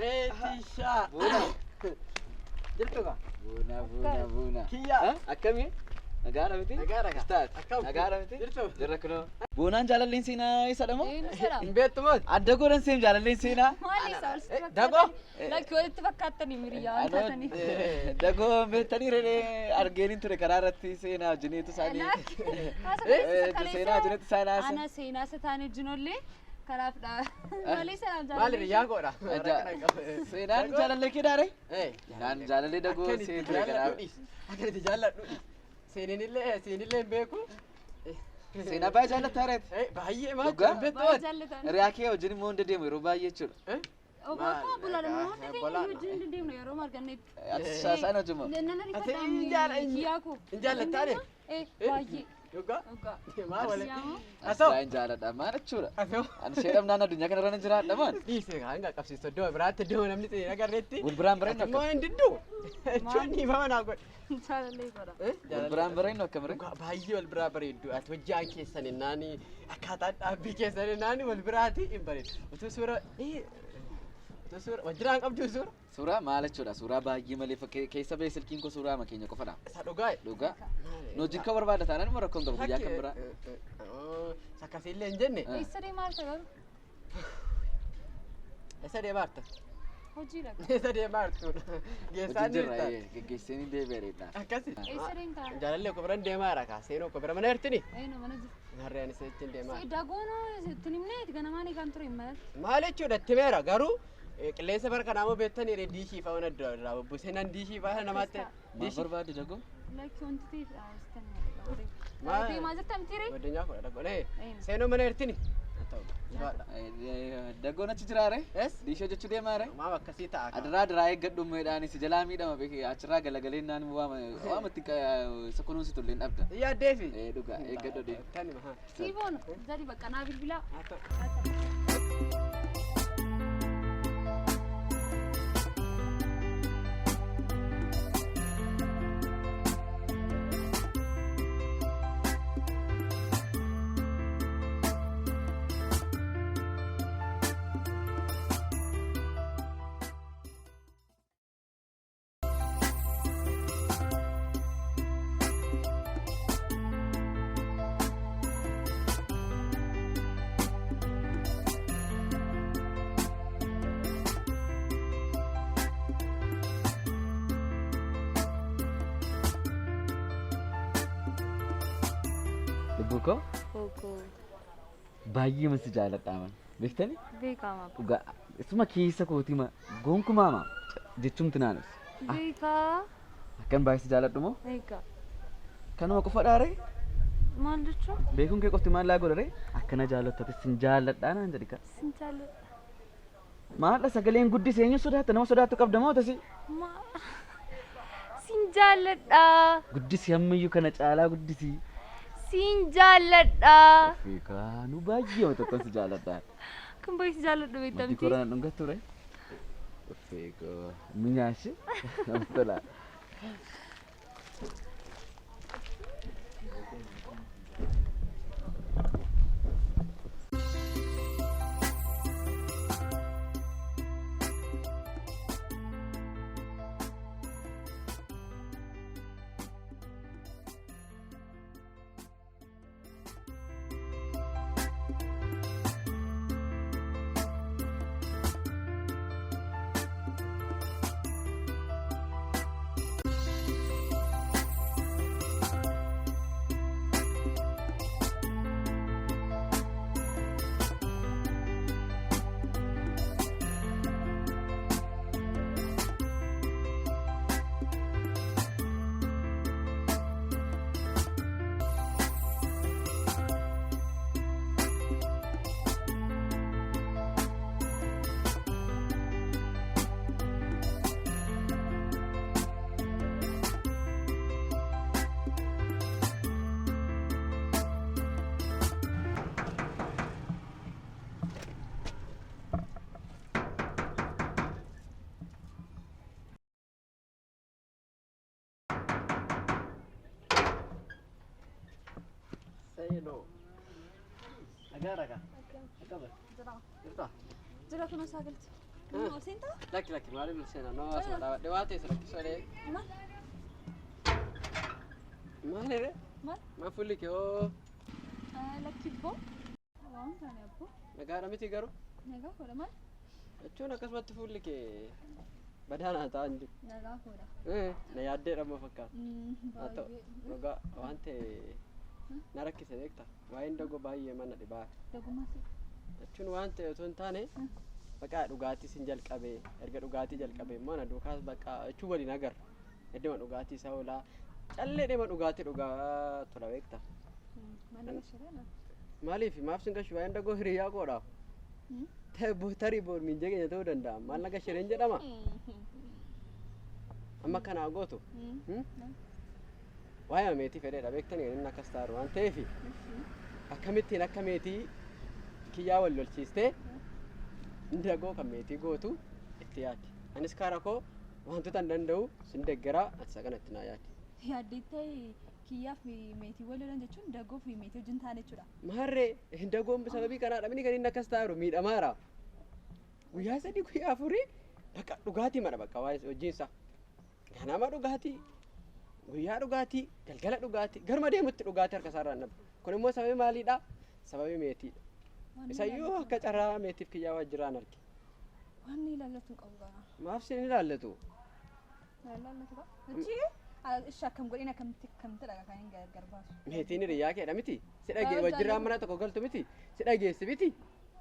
Reetishaa. Buuna. Jirtu kaa? Buuna, buuna, buuna. Kiyyaa. Akkamii? Nagaadha miti? Nagaadha kaa. Ustaad. Akkam? Nagaadha miti? Jirtu? Jirra kunoo. Boonaan jaalalleen seenaa eessadha moo? Eenyu jedhama? Hin beektu moo? Adda godhan seem jaalalleen seenaa. Maali isa walitti Eh, Dagoo? fakkaatanii? Lakki walitti fakkaattanii miriyyaa waan Anoo, taataniif. Dagoo beektanii re'ee argeenin ture karaa irratti seenaa wajjiniitu isaanii. Lakki. Haasa Eh, kaleessa Seenaa wajjiniitu isaan haasa. Ana seenaa isa taane wajjin karaaf dha. Malee sanaan Maali riyyaan koodha? Seenaan jaalallee kee daare? Eh. Naan jaalallee dagoo Akkan itti seen ture jaalladhu karaa. dhiis. Akkan itti jaalladhu dhiis. Seeninillee seenillee hin beeku. Seenaa baay'ee jaallatta reet. Eh, baay'ee maal Dhugaa? hin beektu Baay'ee moo? jaallatan. Riyaa kee wajjin immoo hunda deemu yeroo baay'ee jechuudha. Eh? Obbo Bulaan immoo hundi keenya Bolaan. wajjin hin deemnu yeroo margannetti. Ati isaan wajjin moo? Nan Ati hin jaala- hin- kiyyaa koo. hin jaallattaa ree? Eh, baay'ee. Dhugaa? Dhugaa. Maal wali? Kiyyaa Asoo. Baay'een jaalladha maal jechuudha. Asoo. Ani ishee dhabnaan addunyaa kanarra nan jiraadha maal? Dhiisee kaa hin qaqqabsiistu iddoo biraatti iddoo namni si hin agarreetti. Wal biraan bareennu Immoo akkam? hin diddu. Jechuun dhiifama naa godhe. Jaalallee godha. Eh, Wal biraan bareennu akkam ree? Dhugaa baay'ee wal biraa bareeddu. Ati hojjaan keessan innaani akkaataan dhaabbii keessan innaani wal biraati hin bareedu. Utuu suura utuu suura wajjiraan qabdu suura. Suuraa maal jechuudha? Suuraa baay'ee malee fakkee keessa ba'e silkiin koo suuraa keenya qofadha. Isa dhugaa. Dhugaa. Nu wajjin kan barbaada taanaan immoo rakkoon qabu guyyaa kan biraa. Sakkasiillee hin jenne. Eh. Eessa deemaa jirta garuu? Isa deemaa jirta. Hojiidha. Isa deemaa jirtu. Geessaan Wajjin jirra jirta. geggeessee ni deebi'eedha. Akkasi. Eessa deemtaa? Jaalallee koo biran deemaa jira kaa. Seenoo koo bira mana jirtini. Eenyu mana jiru? Harreen isa ittiin deemaa. Si dagoonoo itti himnee itti ganamaan eegaan ture hin malatti. Maal jechuudha itti meera garuu qilleensa bara kanaa immoo beektanii ree diishii fa'aa waan adda irraa bubbisee nan diishii fa'aa namaatti Maal diishii. barbaadde dagoo? Lakki wanti ta'eef Maal? Deemaa jirta miti ree? Godinyaa kudha dhagolee Eenyu? seenoo mana jirtini. Haa ta'u jabaadha. Dagoon achi jira ree? Es? Diishee hojjechuu deemaa ree? Maam akkasii ta'a kaa. Adiraa adiraa eeggadhu meedhaan si jalaa miidhama beekee achirraa galagalee naan waama waama itti isa kunuunsitu illee hin dhabda. Yaaddeefi. Eh dhugaa eeggadhu deemi. Tanima haa. Sii boona. Zari bakka naa bilbilaa. Haa ta'u. Lubbuu koo Oogoo. baay'ee masi jaalladha man. Beektani? Beekama. Dhugaa isuma keessa kootii ma gonkumaa ma jechuumti naan ibsu. Beekaa. Akkan baay'ee si jaalladhu moo? Beekaa. Kanuma qofa dhaaree? Maal jechuun? Beekuun kee qofti maal laa godha ree? Akkana jaallatte sin jaalladhaa naan jedhi ka. Sin jaalladha. Maadha sagaleen guddise eenyu sodaatta nama sodaattu qabda moo tasi? Sin jaalladha. Guddisi ammayyuu kana caalaa guddisi. Sin jaalladha. Beekaanuu baay'ee tokkoon si jaalladha. Kan baay'ee si jaalladhu Maddii beektamti. kooraan dhungattu ree? Feekoo minyaashi namatti tola. Seenoo. Nagaadha kaa. Akkam? Jira. Jirta? Jira kunoo saagalti. Ol seentaa? Lakki lakki maaliif ol seenaa? Noo asuma dhaabadhe waa ta'e rakkisoo dha. Maal? Maalirre? Maal? Maal fuulli kee hoo? Lakki ibboo. Waan taane abboo. Nagaadha miti garuu? Nagaa koodha maal? Jechuun akkasumatti fuulli kee badaa naa ta'an jiru. Nagaa koodha. Na yaaddee dhamma fakkaata. Haa ta'u Baay'ee. dhugaa waan ta'e na rakkise beekta. Waa'een dagoo baay'ee mana dhibaa. Dagummaa si. Jechuun waan ta'e otoo hin taane bakka dhugaatii sin jalqabe erga dhugaatii jalqabe immoo na duukaas bakka jechuun waliin agarra. Hedduma dhugaatii isaa oolaa callee dhema dhugaatii dhugaa tura beekta. Mana bashannana. Maaliif maaf sin gashu waa'een dagoo hiriyaa koodhaaf. Tarii boor miinjee keenya ta'uu danda'a. Maal na gashireen jedhama. Amma kanaa gootu. Waa'ee meetii fedheedha beektanii inni akkas taaru waan ta'eef akkamittiin akka meetii kiyyaa wal lolchiistee dagoo kan meetii gootu itti yaadi. Anis karaa koo wantoota hin danda'u sin deeggaraa ati isa kanatti naa yaadi. Yaaddeettee kiyyaa fi meetii wal lolan jechuun dagoo fi meetii wajjin taane jechuudha. Maarree dagoon sababii kanaadha mini kan inni akkas taaru miidhamaara. Guyyaa 3 guyyaa 4 bakka dhugaatii mara bakka waa'ee hojiinsa. Ganama dhugaatii, guyyaa dhugaatii, galgala dhugaatii, garuma deemutti dhugaatii harka isaarraa hin dhabu. Kun immoo sababii maaliidha? Sababii meetiidha. Isayyuu akka carraa meetiif kiyyaa wajjiraan arge. Waan ni ilaallatu qabu gaara. Maaf sin ilaallatu? Ilaallatu qaba. Achi ishee akkam godhin akkamitti akkamitti dhagaa kan hin gargar baasu. Meetiin hiriyyaa keedha miti. Si dhagee wajjiraan mana tokko galtu miti. Si dhageessi miti.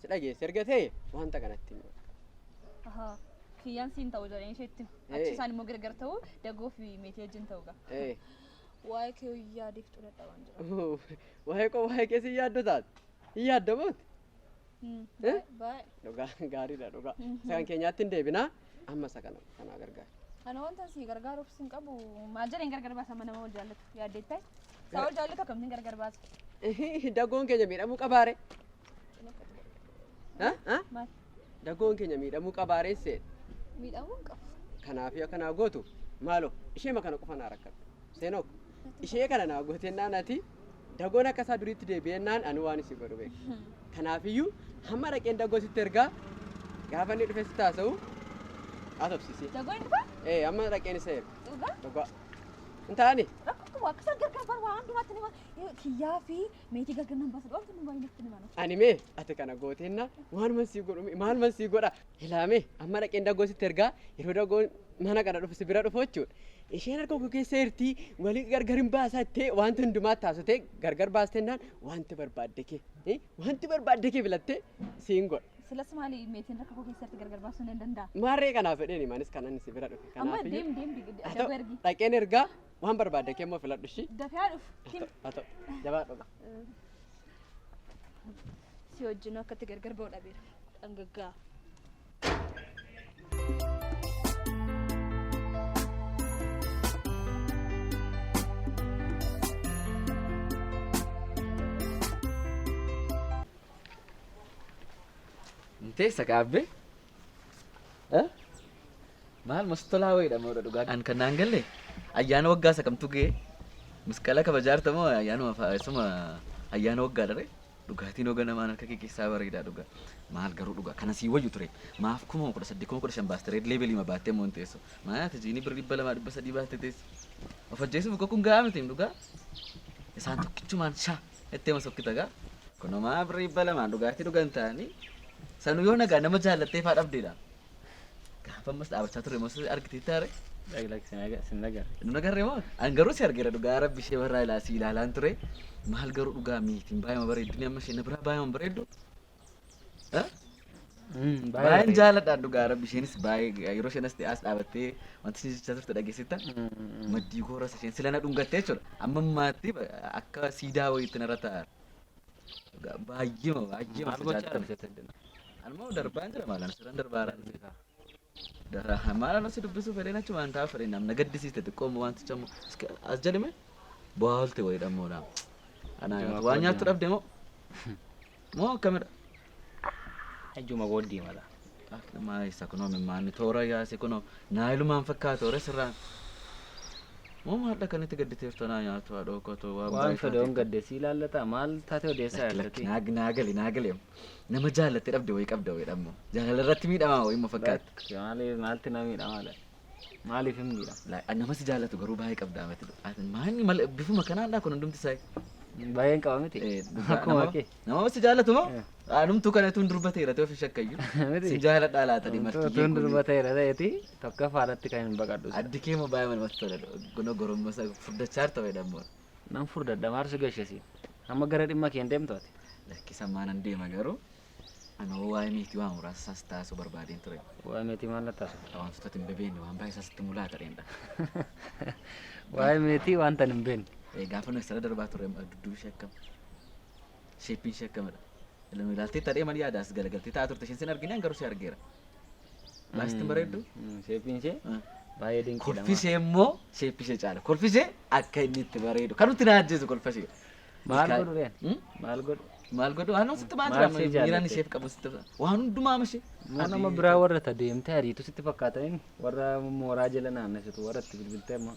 Si dhageessi erga ta'e wanta kanatti hima. Ahaa. Kiyyaan siin ta'u jedhanii isheetti. Achi isaan immoo gargar ta'u dagoo fi meetii wajjin ta'u gaa. Waa'ee kee yaadeef xudhadha waan jedhamu. Waa'ee koo waa'ee kee si yaaddu taate. Hin yaaddamuuti. Baay'ee. Dhugaa gaariidha dhugaa. Isa kan keenyaatti hin deebinaa amma isa kana kanaa gargaara. Ana wanta si gargaaruuf sin qabu maal jedheen gargar baasa mana nama wal jaallatu yaaddeettaa? Isaa wal jaallatu akkamittiin gargar baasa? Dagoon keenya miidhamuu qabaare. Maal? Dagoon keenya miidhamuu qabaare seedha. Miidhamuu hin qabu. Kanaaf akka naa gootu maaloo ishee kana qofa naa rakkadhu. Seenoo ishee kana naa gootennaan ati dagoon akka isaa duriitti deebi'ennaan ani waan isii godhu beeku. Kanaafiyyuu hamma dhaqeen dagoo sitti ergaa gaafa inni dhufe sitti haasa'u haasofsiisi. Dagoon dhufa? Amma dhaqeen isa erga. Dhugaa? Dhugaa. Hin taane? Rakkoo akka isaan gargar baru waan hundumaatti nima kiyyaa fi meetii gargar nan baasa wanti nu baay'inatti nima. Ani mee ati kana gooteenna waanuma sii godhu maaluma sii godha ilaame amma dhaqeen dagoo sitti ergaa yeroo dagoon mana kana dhufu si bira dhufu jechuudha. Isheen harka koo keessa jirti walii gargar hin baasattee wanti hundumaa taasisee gargar baastennaan wanti barbaadde kee wanti barbaadde kee filattee siin godha. Silas maali meetiin harka koo keessatti gargar baasuu hin danda'a. Maarree kanaaf fedheeni maanis kanan si bira dhufe. Amma deem deem dagoo ergi. Dhaqeen ergaa waan barbaadde kee immoo filadhu ishii. Dafee haa dhufu. Haa ta'u jabaa dhuga. Si wajjin akkatti gargar ba'u dhabeera. Dhangaggaa. Teessa kaabbee? Maal mastolaa wayiidha moo dhugaa? An kan naan galle ayyaana waggaa isa kamtu ga'e masqala kabajaarta moo ayyaanuma isuma ayyaana waggaa dha dhugaatiin hoga namaan harka kee keessaa bareedaa dhugaa. Maal garuu dhugaa kana sii wayyu ture maaf 2018 2015 baaste reed leebelii ma baattee moo hin teessu maal ati jiini birri 200 300 baattee teessu of ajjeesuuf kun gahaa miti dhugaa isaan tokkichumaan shaa ettee ma sokkita gaa kunumaa birri 200 dhugaatii dhugan ta'anii sanu yoo nagaa nama jaallattee faa dhabdeedha. Gaafa ammas dhaabachaa ture mos argitee taare. Sin agarre. Nu agarre moo? An garuu si argeera dhugaa rabbi ishee barraa ilaa si ilaalaan ture. Maal garuu dhugaa miitiin baay'ee bareeddu amma ishee na biraa baay'ee bareeddu. Baay'een jaaladhaan dhugaa rabbi isheenis baay'ee yeroo isheen as as dhaabattee wanti isheen jechaa turte dhageessetta. Maddii kooras isheen sila na dhungattee jechuudha. Amma ammaatti akka siidaa wayiitti narra ta'a. Baay'ee baay'ee Maal gochaa jirta? Anuma darbaan jira maalaan sirran darbaa jira. Maal anoo si dubbisuu fedheen achumaan taa'aa fedheen namna gaddisiiste xiqqoo wanticha immoo as jedhame bu'aa oolte wayiidha immoo dha. Anaa waan nyaattu dhabde moo? Moo akkamidha? Ijuma booddee mala. Maa isa kunoo mimmaanni toora yaase kunoo naayilumaan fakkaata toora sirraan. Moo maal kanatti gadditeertu naa nyaatu haadha kotoo waan Waan baay'ee fedhe taateef. gadde si ilaallata maal taate odeessaa Lakki lakki jirti. naa naa gale naa gale nama jaallattee dhabde wayii qabda wayii dhammo jaalala irratti miidhamaa wayii immoo fakkaata. Lakki maaliif maalti na miidhama laata? Maaliif hin miidhama? Nama si jaallatu garuu baay'ee qabda amati. Maanni mal bifuma kanaadha kun hundumti isaa. Baay'een qaba miti. Akkuma kee. Nama si jaallatu moo? Eh. Anumtuu kanatu durba ta'eera ta'e ofi shakkayyuu. Miti. Si jaaladhaa laata Utuu marti. durba ta'eera ta'eeti tokkoffaadhaatti kan hin baqadhu. Addi kee moo baay'ee namatti tola. Gono gorommosa furdachaa jirta wayii dhammoo. Nan furdadha maarsu gashasi. Amma gara dhimma kee hin deemtu ati. Lakki sammaan deema garuu anoo waa'ee meetii waan muraasa isaas taasisuu barbaadeen ture. Waa'ee meetii maal taasisu? Wantoota hin bebeenne waan baay'ee isaas itti mul'ata dheendha. Waa'ee meetii wanta hin beekne. Gaafa nuyi sirra darbaa turre dudduubi ishee akkam? Sheeppiin ishee akkamidha? Ilmi ilaaltee tadhee malee yaadaas galagaltee taa'aa turte isheen sin argine garuu si argeera. Baay'ee bareeddu. Sheeppiin ishee baay'ee dinqiidha. Kolfi ishee immoo sheeppii ishee caala. Kolfi ishee akka inni itti bareedu. Kan nuti na ajjeesu kolfa ishee. Maal godhu reen? Hmm? Maal godhu? Maal godhu? Waan sitti maal Maal jira? ishee Miiraan jaallatte? isheef qabu sitti waan hundumaa ishee. Moo nama biraa warra ta deemtee ariitu sitti fakkaata inni warra mooraa jala naannessitu warra itti bilbiltee amma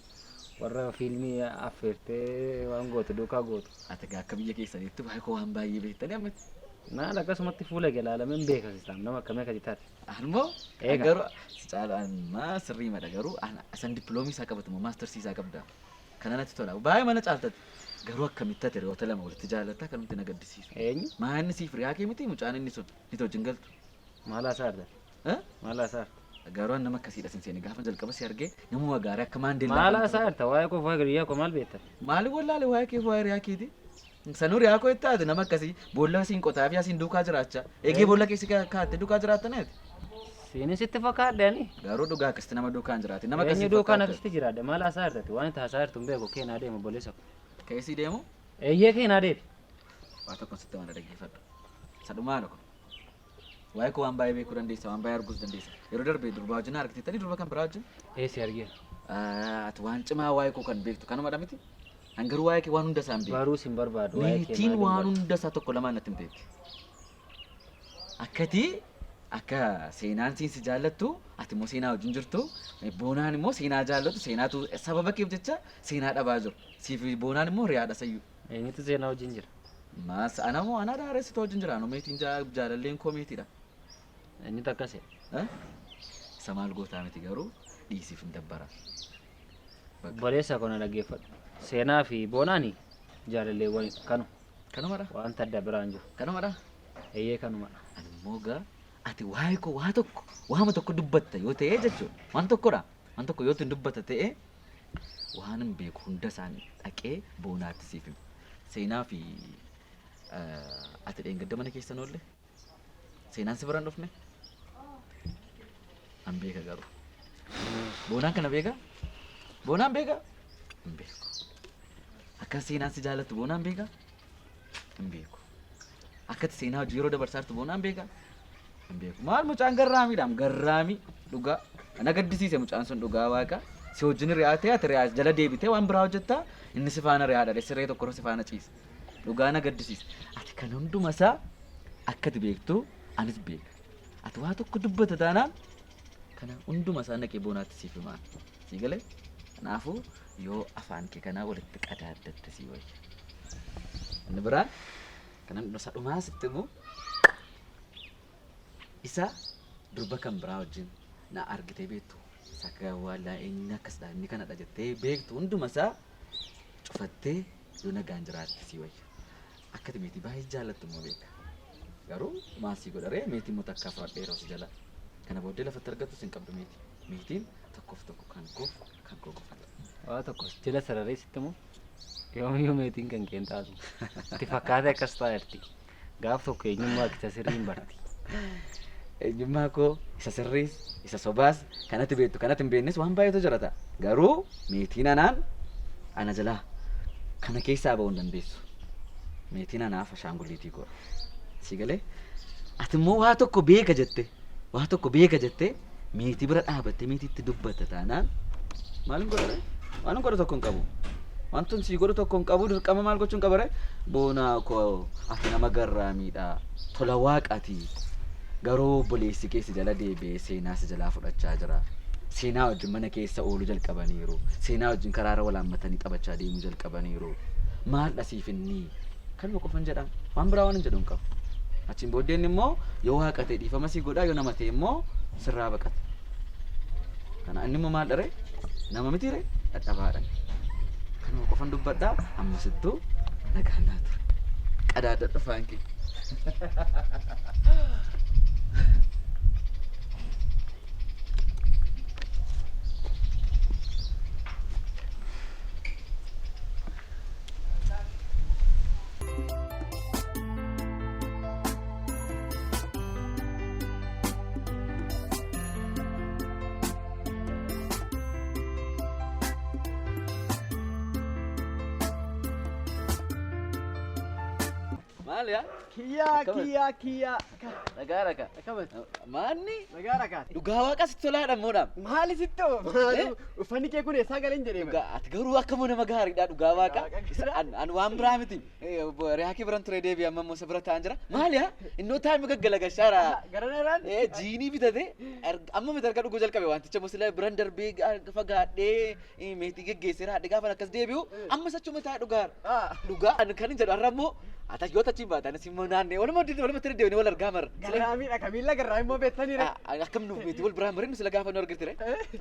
warra fiilmii affeertee waan gootu duukaa gootu. Ati egaa akka biyya keessaniitti waa'ee koo waan baay'ee beektanii ammatti. Naan akkasumatti fuula kee ilaalameen beeka sistaam nama akkamii akkasii taate. Anmoo Eega. garuu si caalu amma sirrii madha garuu asan dippiloomi isaa qabatu moo maastarsii isaa qabda. Kana natti tola. Baay'ee mana caaltatti. Garuu akkamitti ati hiriyoota lama walitti jaallatta akkanumatti na gaddisiisu. Eenyu? Maa inni siif riyaa kee miti mucaan inni sun ni wajjin galtu. Maal haasaa jirta? Eh? Maal haasaa jirta? Garuu an nama akkasiidha sin seene gaafa jalqaba si argee namuma gaarii akka maandeellaa. Maal haasaa jirta? Waa'ee koo waa'ee hiriyaa koo maal beekta? Maali wallaale waa'ee kee waa'ee riyaa keeti? Sanuu riyaa koo itti taate nama akkasii boolla asiin qotaa fi asiin duukaa jiraachaa. Eegee boolla keessa kaa'attee duukaa jiraattan ati. Siinis itti fakkaadhe ani. Garuu dhugaa akkasitti nama duukaa hin jiraatin. Nama Eenyu akkasii duukaan fakkaata. akkasitti jiraadhe? Maal haasaa jirta? Waan itti haasaa jirtu hin beeku kee naa deema obboleessa koo. Keessi deemu Eeyyee kee naa deebi. waa tokko sitti mana dhaggeeffadhu. Sadhumaa tokko. Waa'ee koo waan baay'ee beekuu dandeessa, waan baay'ee arguus dandeessa. Yeroo darbe durbaa wajjin argiteettanii durba kan biraa wajjin. Eessi argeera. Ati waan cimaa waa'ee koo kan beektu kanumadha miti? An garuu waa'ee kee waan hunda isaa hin beeku. Baruus hin barbaadu waa'ee kee Meetiin maal hin waan barbaadu. hunda isaa tokko lamaan natti himteetti. Akkati akka seenaan siin si jaallattu ati immoo seenaa wajjin jirtu boonaan immoo seenaa jaallatu seenaatu sababa keef jecha seenaa dhabaa jiru. Siif boonaan immoo riyaadha sayyuu. Eenyutu seenaa wajjin jira? Maas ana moo ana daaressitu wajjin jira anu meetiin jaalalleen koo meetiidha. Eenyutu akkas jedhe? Eh? Isa maal gootaa miti garuu dhiisiif hin dabbara. Bakka. Obboleessa koo na dhaggeeffadhu. Seenaa fi boonaani jaalalleewwan kanu Kanumadha. wanta adda biraan jiru. Kanumadha. Eeyyee kanumadha. Ani immoo gaa ati waa'ee koo waa tokko waama tokko dubbatta yoo ta'e jechuudha. Waan tokkodha. Waan tokko yoo ittiin dubbatta ta'e waan hin beeku hunda isaanii dhaqee boonaatti siif himu. Seenaa fi ati dheengadda mana keessan oolle? Seenaan si bira hin dhufne? An beeka garuu. Boonaan kana beeka? Boonaan beeka? Hin beeku. Akka seenaan si jaallattu boonaan beeka? Hin beeku. Akkati seenaa hojii yeroo dabarsaa jirtu boonaan beeka? Hin beeku. Maal mucaan garraamiidhaam garraamii dhugaa. Na gaddisiise mucaan sun dhugaa waaqa. Si wajjin riyaa ta'e ati riyaa jala deebitee waan biraa hojjettaa inni si faana riyaadha siree tokkorra si faana ciisa. Dhugaa na gaddisiise. Ati kan hunduma isaa akkati beektu anis beeka. Ati waa tokko dubbata taanaan kana hunduma isaa naqee boonaatti siif himaa. Sii galee? Kanaafuu yoo afaan kee kanaa walitti qadaaddatte sii wayya. Inni biraan kanan isa dhumaa sitti himu isa durba kan biraa wajjin na argitee beektu isa akka wallaa inni akkasidha inni kanadha jettee beektu hunduma isaa cufattee yoo nagaan jiraatte sii wayya. Akkati meetii baay'ee jaallattu immoo beeka. Garuu maal sii godha ree meetii immoo takkaa fudhadheera si jala. Kana booddee lafatti argattu sin qabdu meetii. Meetiin tokkoof tokko kan koof kan koo qofadha. Waa tokko jala sararee sitti moo yoomiyyuu meetiin kan kee hin taatu. Itti fakkaatee akkas ta'a jirti. Gaaf tokko eenyummaa isa sirrii hin barti. Eenyummaa koo isa sirriis isa sobaas kanatti beektu kanatti hin beeknes waan baay'eetu jira ta'a. Garuu meetiin anaan ana jalaa kana keessaa ba'uu hin dandeessu. Meetiin anaaf ashaangulliitii koodha. Si galee? Ati immoo waa tokko beeka jette waa tokko beeka jette meetii bira dhaabattee meetiitti dubbatta taanaan maal hin godha ree? Waan hin godhu tokko hin qabu. Wanti si godhu tokko hin qabu dirqama maal gochuu hin qaba ree? Boonaa koo ati nama garraamiidha. Tola waaqati. Garuu obboleessi kee si jala deebi'ee seenaa si jalaa fudhachaa jira. Seenaa wajjin mana keessa ooluu jalqabaniiru. Seenaa wajjin karaarra wal haammatanii taphachaa deemuu jalqabaniiru. Maal dhasiif inni? Kanuma qofan jedha. Waan biraa waan hin jedhu hin qabu. Achiin booddeen immoo yoo waaqa ta'e dhiifama sii godhaa, yoo nama ta'e immoo sirraa baqata. Kana inni immoo maal dharee? Nama miti ree? Dadhabaadha. Kanuma qofan dubbadhaa, ammasittuu nagaan naa ture. Qadaadda dhufaan kee. Maal yaa? Kiyyaa Akkam- kiyyaa kiyyaa. Nagaa rakaa. Akkamati? Maanni? Nagaa rakaati. Dhugaa waaqa sitti tolaadha moodha. Maali sitti hoo? Maali? Uffanni kee kun eessaa galeen jedhee Dhugaa ati garuu akkuma nama gaariidha dhugaa waaqa. Dhugaa waaqa. An waan biraa miti. Riyaakii biran ture deebi'e amma immoo isa bira taa'an jira. Maali yaa? Innoo taa'ee gaggalagashaara. Gara dheeraan? Jiinii bitate amma miti erga dhuguu jalqabe wanticha musila biran darbee fagaadhee meetii geggeesseera haadhe gaafa akkas deebi'u amma sachuma taa'ee dhugaara. Dhugaa ani kan hin jedhu har'a immoo ati yoo tachiin baate anis immoo naannee waluma waluma tiri deebinee wal argaa marra. Garraamiidha kamiilla garraamii immoo beektaniire. Akkam nuuf meetii wal biraan marinu sila gaafa nu argitire.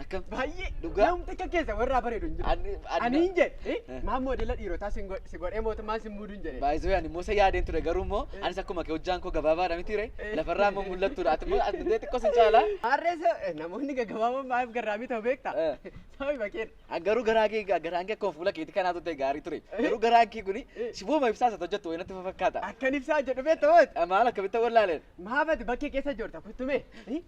Akkam. Baay'ee. Dhugaa. Namni akka keessa warraa bareedu hin jiru. Ani hin jedhe. Maal moodela dhiirotaa si godhee mootummaan si muudu hin jedhe. Baay'isuu ani immoo isa yaadeen ture garuu immoo anis akkuma kee hojjaan koo gabaabaadha miti re lafarraa immoo mul'attudha ati immoo ati xiqqoo sin caalaa. Harreessa namoonni gaggabaaboon maaliif garraamii ta'u beektaa? Sababi bakeedha. Garuu garaa kee garaan kee akkuma fuula keetii kanaatu ta'e gaarii ture. Garuu garaan kee kuni shibooma ibsaa isa hojjettu wayii natti fakkaata. Akkan ibsaa jedhu beektaa hooti. Maal akkamitti wallaaleen? Maaf ati bakkee keessa jirta kuttume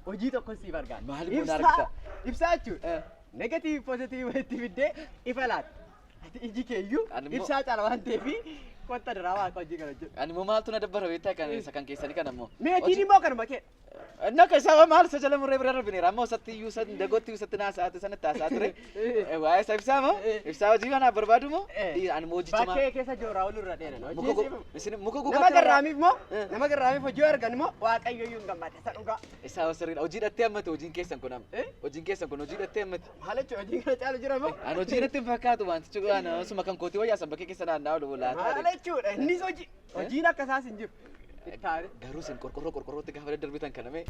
hojii tokko siif argaa. Maal immoo na argita? Ibsaa jechuudha. Negatiiv pozitiiv walitti fiddee ifa laata. Ati iji kee iyyuu Ani immoo- ibsaa caala waan ta'eef qotta daraa waaqa hojii kana hojjedhu. Ani immoo maaltu na dabbara beektaa kan isa kan keessanii kan ammoo. Meetiin immoo kanuma kee. Inni akka isaa maal isa jala murree bira darbineera ammoo isatti iyyuu san dagootti iyyuu isatti naasaate sanatti haasaa ture. Waa'ee isa ibsaa moo? Ibsaa hojii kanaaf barbaadu moo? Ani immoo hojicha maal? Bakkee keessa jooraa olurra dheeran. Muka isin muka Nama gogaatti garraamiif moo? Nama garraamiif hojii argan moo? Waaqayyo iyyuu hin gammada isa dhugaa. Isaa sirriidha. Hojii dhattee hammate hojiin keessan kun amma. Hojiin keessan kun hojii dhattee hammate. Maal jechuudha hojiin kana caalu jira moo? Ani hojii natti hin fakkaatu wantichi waan osuma kan kootii wayyaa san bakkee keessa naanna'aa oolu laata. Maal jechuudha innis hojii. Hojiin akka isaas hin jiru. Ittaane. Garuu isin qorqorroo qorqorrootti gaafa daddarbitan kana mee.